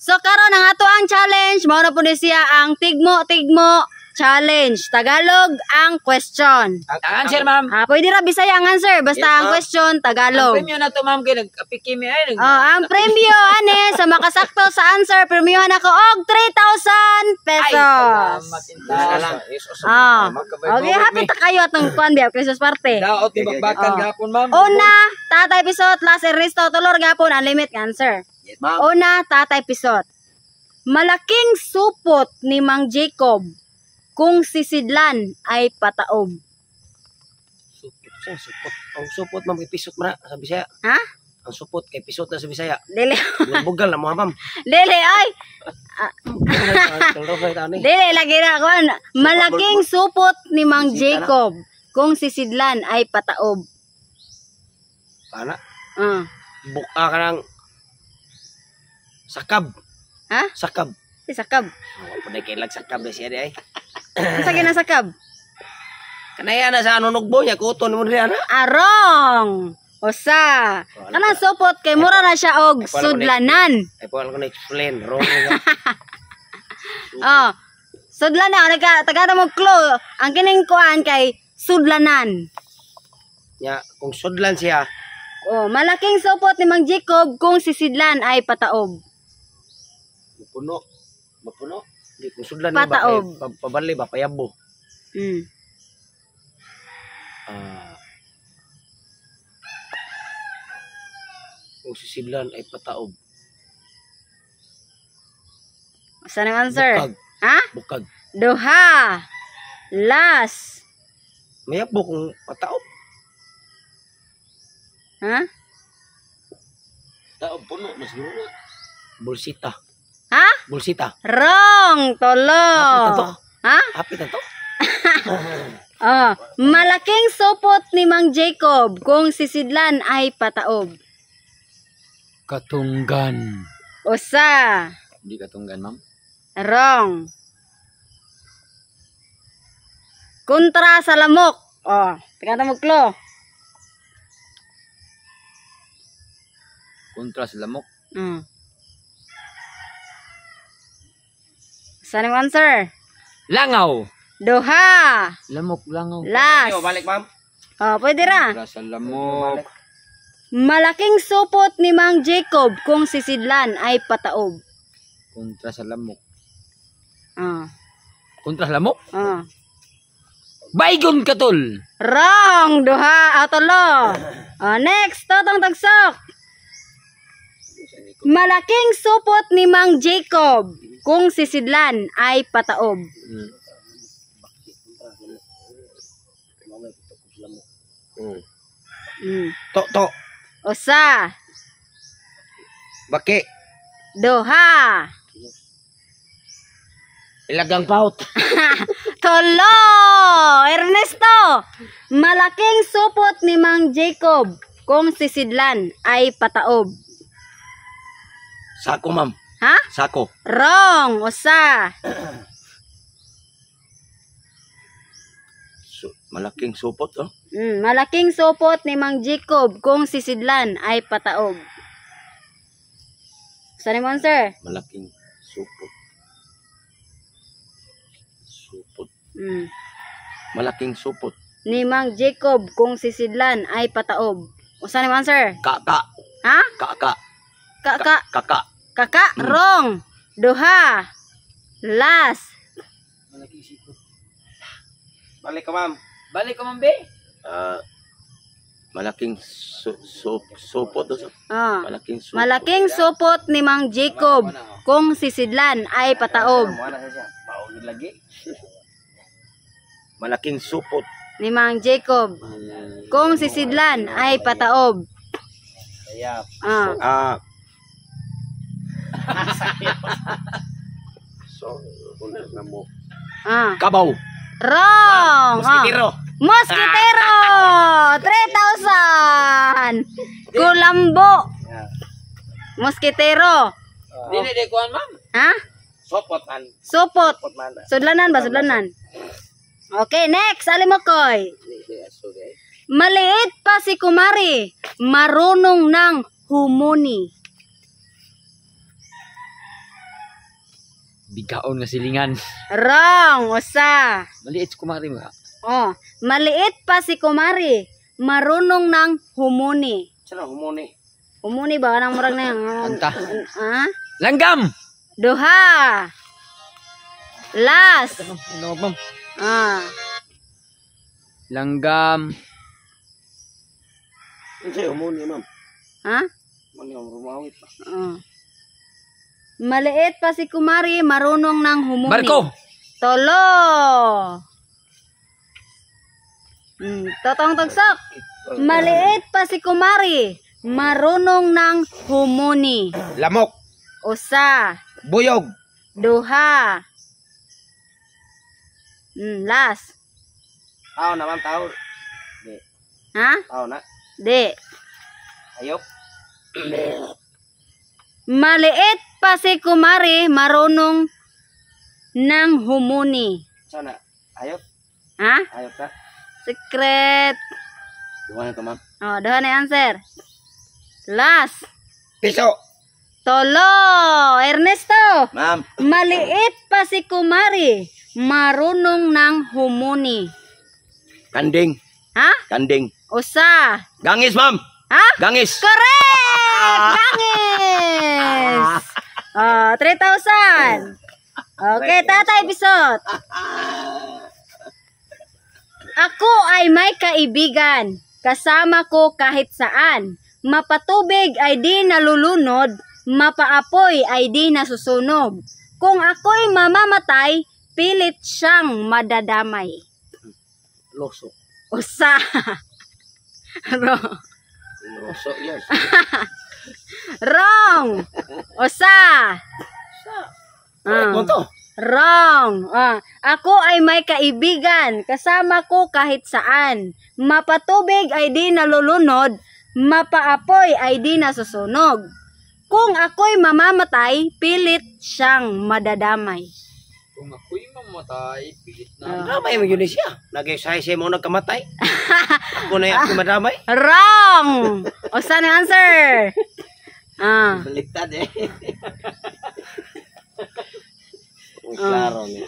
So karon ang ato ang challenge, mao na po ni siya ang tigmo tigmo challenge. Tagalog ang question. Ang answer, ma'am. Ah, pwede ra Bisaya ang answer, basta Yes, ang ma'am. question Ang Tagalog. premyo na to, ma'am, kay nag-apiki mi ay. Oh, ang premyo ane sa makasakto sa answer, premyohan ako og 3,000 Ay, pesos. salamat Na lang. inta. Ah. Okay, happy ta kayo atong kuan biya Christmas party. Daot ni bakbakan Oh. gapon, ma'am. Una, Tatay Pisot, last Ernesto, tulor gapon, unlimit nga answer. Yes, ma'am. Una, Tatay Pisot. Malaking supot ni Mang Jacob kung sisidlan ay pataob. Supot siya, supot. Ang supot, ma'am, kay pisot man na sa Bisaya. Ha? Ang supot kay pisot na sa Bisaya. Dili, Bugal na mo, ma'am. dili ay. Dili. Dili lagi na kuan. Malaking supot ni Mang Jacob kung sisidlan ay pataob. Pana, Ah. buka ka ng sakab. Ha? Sakab. Si sakab. Oh, pwede kay lag sakab na siya di ay. Unsa ginasakab? Kanaya na sa anunugbo niya, kuton mo rin ana. Arong. Usa. Kanang supot kay mura na siya og sudlanan. Ay, po ko na explain. Wrong nga. Oh. Sudlanan nagka taga mo clue. Ang kining kuan kay sudlanan. Nya, kung sudlan siya, Oh, malaking supot ni Mang Jacob kung sisidlan ay pataob. mapuno. Mapuno. Di, kung sudlan mo ba, Pataob. kay, pabali ba, payabo. Ah. Kung sisidlan ay pataob. Saan ang answer? Bukag. Ha? Bukag. Duha. Last. Mayabo kung pataob. Ha? Taob, puno. Mas siguro na. Bulsita. Ha? Bulsita. Wrong. Tolo. Hapit na to. Ha? Hapit na to. Oh, malaking supot ni Mang Jacob kung sisidlan ay pataob. Katunggan. Usa. Hindi katunggan, ma'am. Wrong. Kontra sa lamok. Oh, tingnan mo klo. Kontra sa lamok. Saan ang answer? Langaw. Duha. Lamok, langaw. Last. Balik, ma'am. Oh, pwede ra. Kontra sa lamok. Malaking supot ni Mang Jacob kung sisidlan ay pataob. Kontra sa lamok. Oh. Kontra sa lamok? Oh. Baygon katol. Wrong. Duha. Atolo. Oh, next. Totong Tagsok. Malaking supot ni Mang Jacob kung sisidlan ay pataob. To, to. Usa. Baki. Duha. Ilagang paut. Tolo! Ernesto! Malaking supot ni Mang Jacob kung sisidlan ay pataob. Sako, ma'am. Ha? Sako. Wrong! Usa. So, malaking supot, oh. Malaking supot ni Mang Jacob kung sisidlan ay pataob. Saan mo answer? Malaking supot. Supot. Malaking supot. Ni Mang Jacob kung sisidlan ay pataob. Usa ni mo answer? Kaka. Ha? Kaka. Kaka. Kaka. Kaka. Wrong. Duha. Last. Malaking sikot. Balik ka, ma'am. Balik ko, ma'am, be. Ah, malaking supot. Oh. Ah. Malaking supot. Malaking supot ni Mang Jacob kung sisidlan ay pataob. Lagi. Malaking supot. Ni Mang Jacob kung sisidlan ay pataob. Ah. Ah. So, na mo. Ah. Kabaw. Wrong. Ah. Mosquitero. Mosquitero! 3,000! Kulambo. Mosquitero. Dili di kuan, ma'am. Ha? Supot man. Supot. Supot man. Sudlanan ba? Sudlanan. Okay, next. Alimokoy. Maliit pa si Kumari. Marunong ng humuni. Bigaon nga silingan. Wrong. Usa. Maliit si kumari mo. Oh, maliit pa si Kumari, marunong ng humuni. Sana humuni. Humuni ba kanang murag na yan? Kanta. Ah? Langgam. Duha. Last. Ano, ma'am? Ah. Langgam. Ano humuni, ma'am? Ha? Mani ang rumawit pa. Oh. Maliit pa si Kumari, marunong ng humuni. Barko. Tolo. Totoong tagsak. Maliit pa si Kumari, marunong ng humuni. Lamok. Usa, Buyog. duha. Last. Tao na, ma'am, tao. Di. Ha? Tao na. Di. Ayop. Maliit pa si Kumari, marunong ng humuni. Sana. Ayop. Ha? Ayop na. Secret. Duha na to, ma'am. Oh, duha na yung answer. Last. Piso. Tolo. Ernesto. Ma'am. Maliit pa si Kumari, marunong ng humuni. Kanding. Ha? Kanding. Usa. Gangis, ma'am. Ha? Gangis. Correct! Bangis! Oh, 3,000. Okay, Tatay Bisot. Ako ay may kaibigan. Kasama ko kahit saan. Mapatubig ay di nalulunod, mapaapoy ay di nasusunog. Kung ako'y mamamatay, pilit siyang madadamay. Loso. Usa. Wrong. Loso, yes. Wrong. Usa. Ah. Mo to. Wrong. Ah, ako ay may kaibigan. Kasama ko kahit saan. Mapatubig ay di nalulunod, mapaapoy ay di nasusunog. Kung ako'y mamamatay, pilit siyang madadamay. Kung ako'y mamatay, pilit na. Damay mo yun siya. Nag-isay mo nagkamatay. Ako na yung ako madamay. Wrong! O saan ang answer? Ah, Baliktad eh. Ang klaro niya.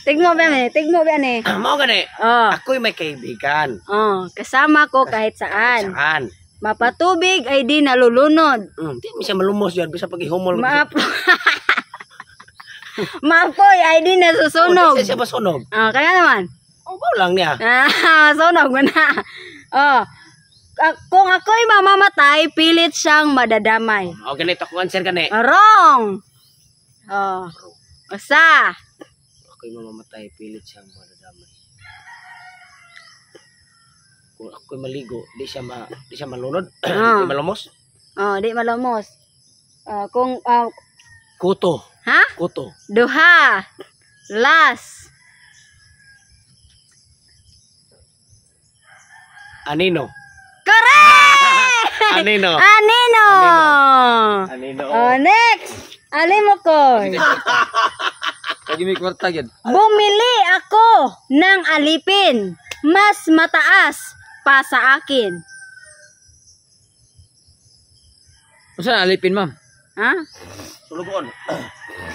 tigmo ba ni? Tigmo ba ni? Mao gani. Oh, Ako'y may kaibigan. oh, kasama ko kahit saan. Saan? Mapatubig ay di nalulunod. Di mo siya malumos yun. Bisa pag ihumol. Maapoy ay di nasusunog. Di siya masunog. Ah, kaya naman. Oh, bao lang niya. Ah, sunog mo na. Oh. Kung ako'y mamamatay, pilit siyang madadamay. O ganito akong answer gani. Wrong. Oh. Usa. Ako'y mamamatay, pilit siyang madadamay. Kung ako'y maligo, di siya malunod, Ah. di malumos. Oh, di malumos. Ah, kung ah, Kuto, ha? kuto. Duha. Last. Anino. Correct! Anino. Anino. Anino. Oh, next. Alimokoy. Lagi may kwarta yan. Bumili ako ng alipin. Mas mataas pa sa akin. Unsa na alipin, ma'am? Ha? Sulugoon.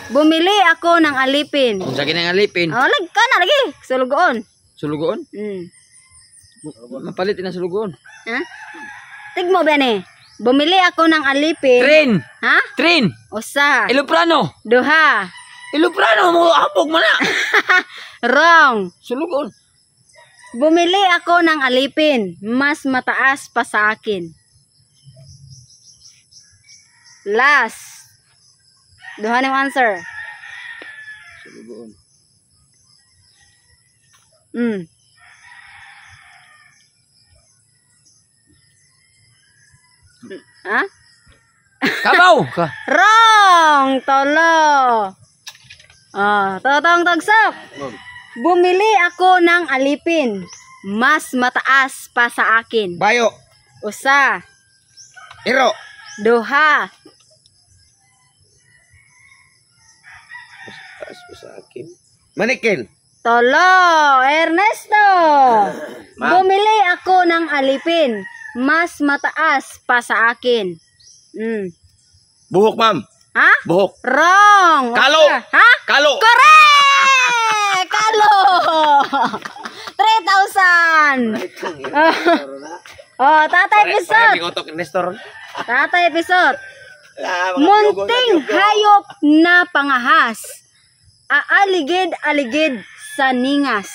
Bumili ako ng alipin. Unsa kinang alipin? Oh, lag ka na lagi. Sulugoon. Sulugoon? Mapalit na sulugoon. Ha? Tigmo bene. Bumili ako ng alipin. Train! Ha? Train! Usa. Eloprano! Duha. Eloprano mo hapog man na. Wrong. Sulugoon. Bumili ako ng alipin. Mas mataas pa sa akin. Last. Duha na yung answer. Sulugoon. Ha? Kabaw! Ka. Wrong! Tolo! Ah, totong tagsok. Bumili ako ng alipin. Mas mataas pa sa akin. Bayo. Usa, Iro. duha, Taas pa sa akin. Manikin. tolo. Ernesto! Bumili ako ng alipin. Mas mataas pa sa akin. Buhok, ma'am. Ha? Buhok. Wrong. Kalo. Usa. Ha? Kalo. Correct! Kalo! 3,000! Oh, Tatay Pisot. Utok Nestor. Tatay Pisot. Munting hayop na pangahas. Aaligid-aligid sa ningas.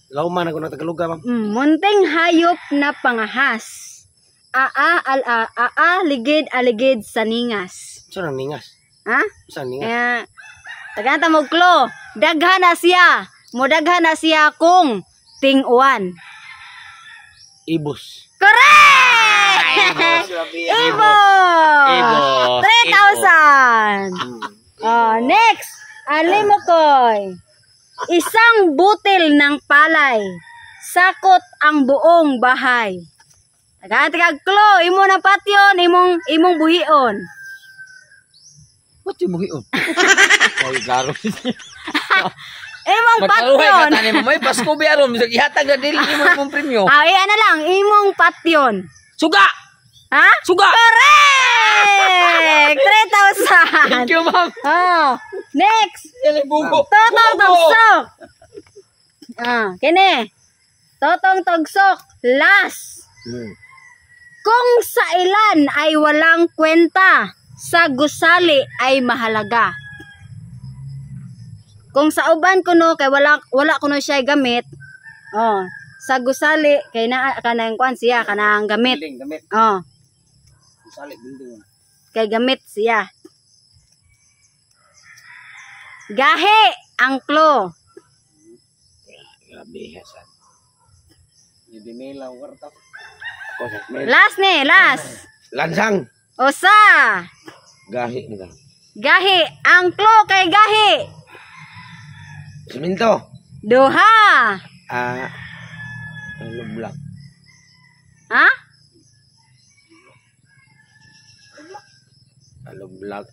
Lauman ako ng Tagalog, ma'am. Munting hayop na pangahas. Aa, al, a, aaligid-aligid sa ningas. Saan ang ningas? Ha? Saan ang ningas? Eh, tagaan ta mo klo. Daghan na siya. Mudaghan na siya kung tinguan. Ibos. Correct! Ibos! Ibos. 3,000! Oh, next, Alimokoy. Isang butil ng palay. Sakot ang buong bahay. Tagaan taga klo, imo ng patyon, imong imong buhion. What yung buhion? Ay, klaro. Imong Magkaluhay ka patyon. tani mo. May Pasko ba aron? Bisag ihatag na dili nimo imong premyo. Ah, ano lang, imong patyon. Suga! Ha? Suga! Correct! 3,000. Thank you, ma'am. Oh, next. Bugo. Totong tugsok. Ah, kini. Totong tugsok. Last. Kung sa ilan ay walang kwenta, sa gusali ay mahalaga. Kung sa uban kuno kay wala wala kuno siya gamit. Oh, sa gusali kay na kanang kuan siya kanang gamit. Building, gamit. Oh, Sali, building. Kay gamit siya. Gahi ang klo. Grabe, Hasan. Hindi mila, warta. Ako sa mail. Last ni, last. Lansang. Usa. Gahi nila. Gahi ang klo kay gahi. Siminto. Duha. Ah, ano black? Ha? Ano black?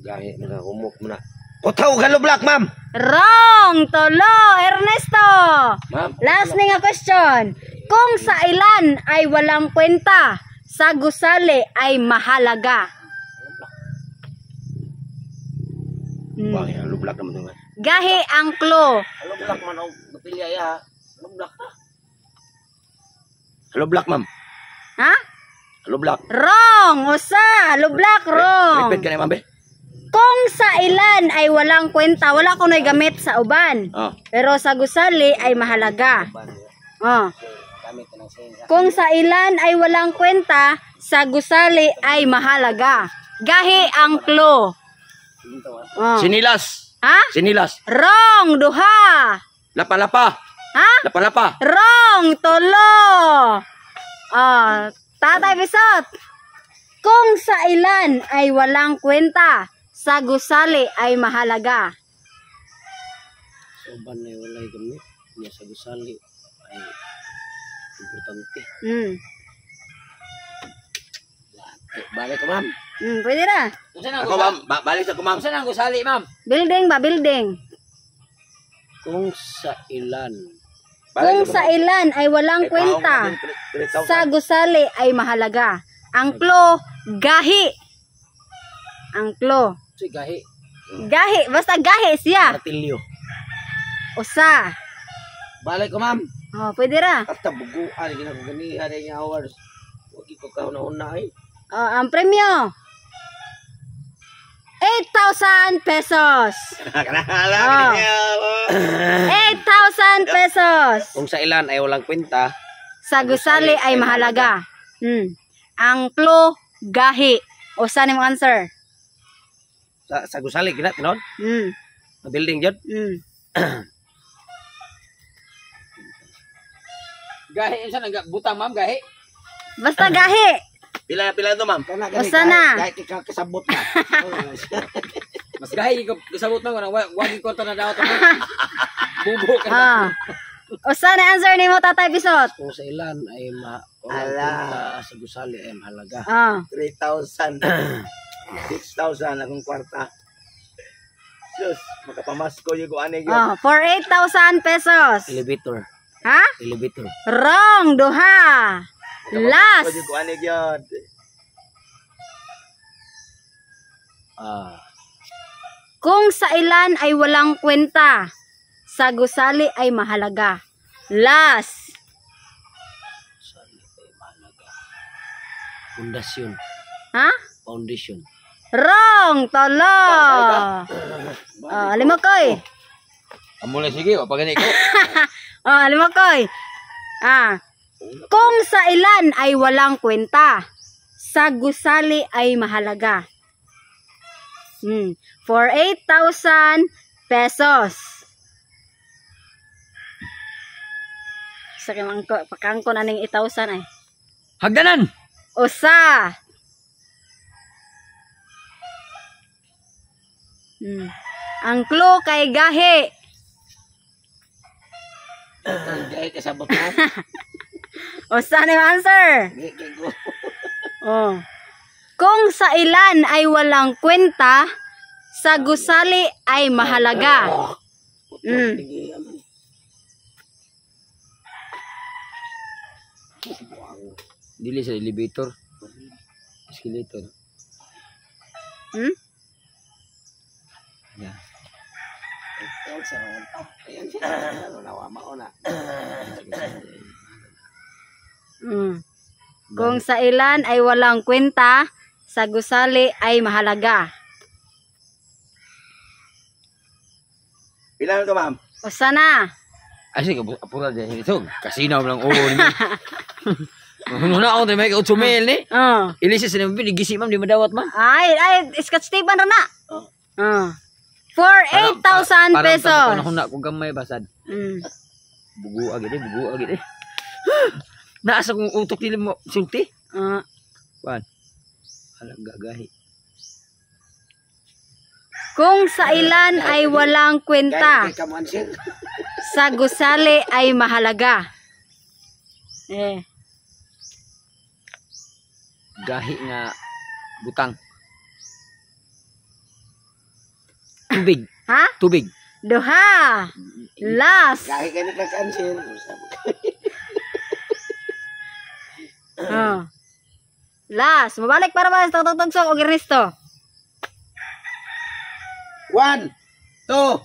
Gahi nila humok mo na. Kutaw ka black, ma'am. Wrong. Tolo, Ernesto. Ma'am. Last ni nga question. Kung sa ilan ay walang kwenta, sa gusali ay mahalaga. Wag, ano black naman to. Gahi ang klo. Ano black man ang napili ay ha? Ano black ha? Hello black, ma'am. Ha? Hello black. Wrong. Usa. Lublak, wrong. Repeat ka na, ma'am, be. Kung sa ilan ay walang kwenta, wala kuno'y gamit sa uban. Oh. Pero sa gusali ay mahalaga. Oh. Gamit na siya. Kung sa ilan ay walang kwenta, sa gusali ay mahalaga. Gahi ang klo. Oh. Sinilas. Ha? Sinilas. Wrong, duha. Lapa-lapa. Ha? Lapa-lapa. Wrong, tulo. Oh, Tatay Bisot. Kung sa ilan ay walang kwenta, sa gusali ay mahalaga. Sa uban ay walay gamit. Niya sa gusali ay importante. Balik ko, ma'am. Pwede na. Unsa nang Ako, ma'am. Balik sa ko, ma'am. Unsa nang gusali, ma'am? Building ba, building? Kung sa ilan Kung sa ilan ay walang kwenta, sa gusali ay mahalaga. Ang klo, gahi. Ang klo. Uy, gahi. Gahi, basta gahi siya. Martilyo. Usa. Balik ko, ma'am. Oh, pwede ra. Kata buguan ginakuganihan nga hours. Wag ko kauna-una ay. Oh, ang premyo. 8,000 pesos. Kanala Oh. 8,000 pesos. Kung sa ilan ay walang kwenta, Sa gusali ay mahalaga. Ang klo, gahi. Usa ni mong answer. Sa gusali gina tinon, sa building jud. Gahi unsa nang butang, ma'am, gahi? Basta gahi. Pila pila to, ma'am? Usa na. Kahit ikaw kasabot na. Mas gahi ko kasabot ma'am kanang wa gi kwarta na daw to. Bubo ka na. Ah. Usa na answer nimo, Tatay Bisot. Kung sa ilan ay walang Ala. kwenta, sa gusali ay mahalaga. Ah. 3,000. 6,000 akong kwarta. Sus, makapamasko yung ko ani gyud. Oh, for 8,000 pesos. Elevator. Ha? Elevator. Wrong, duha. Last. Makapamasko yung ko ani gyud. Ah, Kung sa ilan ay walang kwenta, sa gusali ay mahalaga. Last. Sali ay mahalaga. Pundasyon. Ha? Foundation. Wrong! Tolo! Oh, alimokoy. Amo lang sige, wa pa gani ko. Oh, alimokoy. Ah. Kung sa ilan ay walang kwenta, sa gusali ay mahalaga. For 8,000 pesos. Sa kimangko, pakangko na ning 8,000 ay. Hagdanan. Usa. Ang clue kay gahi. Gay kasabot na. Usa na yung answer. Gay kay ko. Oh. Kung sa ilan ay walang kwenta, sa gusali ay mahalaga. Dili sa elevator. Escalator. Yeah. Kung sa ilan ay walang kwenta, sa gusali ay mahalaga. Pila to, ma'am? Usa na. Ay sige, apura din ito. Kasino lang ulo ni. Ano na ako, may ka 8 mil ni. Oh. Ilisi sa namin, gisi ma'am, di madawat ma'am. Ay, ay, scotch tape na na. Oh. For 8,000 pesos. Parang na kung gamay basad. Bugu agad eh, bugu agad eh. Naasa kong utok nila mo sulti. Kuan. Halaga gahi. Kung sa ilan ay walang kwenta, sa gusali ay mahalaga. Eh. Gahi nga butang. Tubig. Ha? Tubig. Duha. Last. Gahi ka ni kag-answer. Oh. Last. Mabalik para ba sa Tong Tong og Ernesto. 1, 2,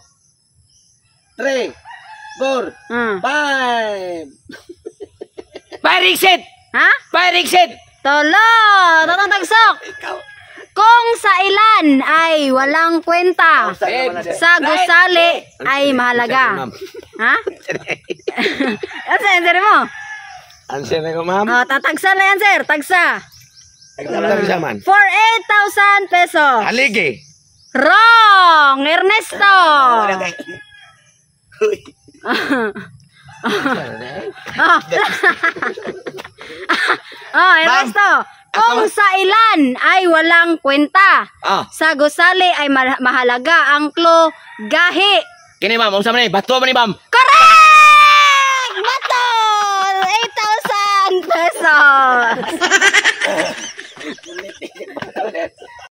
3, 4, 5. Fire exit! Ha? Fire exit! Tolo! Totong Tagsok! Kung sa ilan ay walang kwenta, sa gusali ay mahalaga. Ha? Ano answer mo? Answer na ko, ma'am. Oh, tatagsa na yan, sir. Tagsa. Tagsa man. For 8,000 pesos. Haligi. Wrong! Ernesto! Oh, Ernesto. Kung sa ilan ay walang kwenta, sa gusali ay mahalaga ang clue gahi. Kini ma'am, unsa man ni? Bato man ni ma'am. Correct! Bato! 8,000 pesos.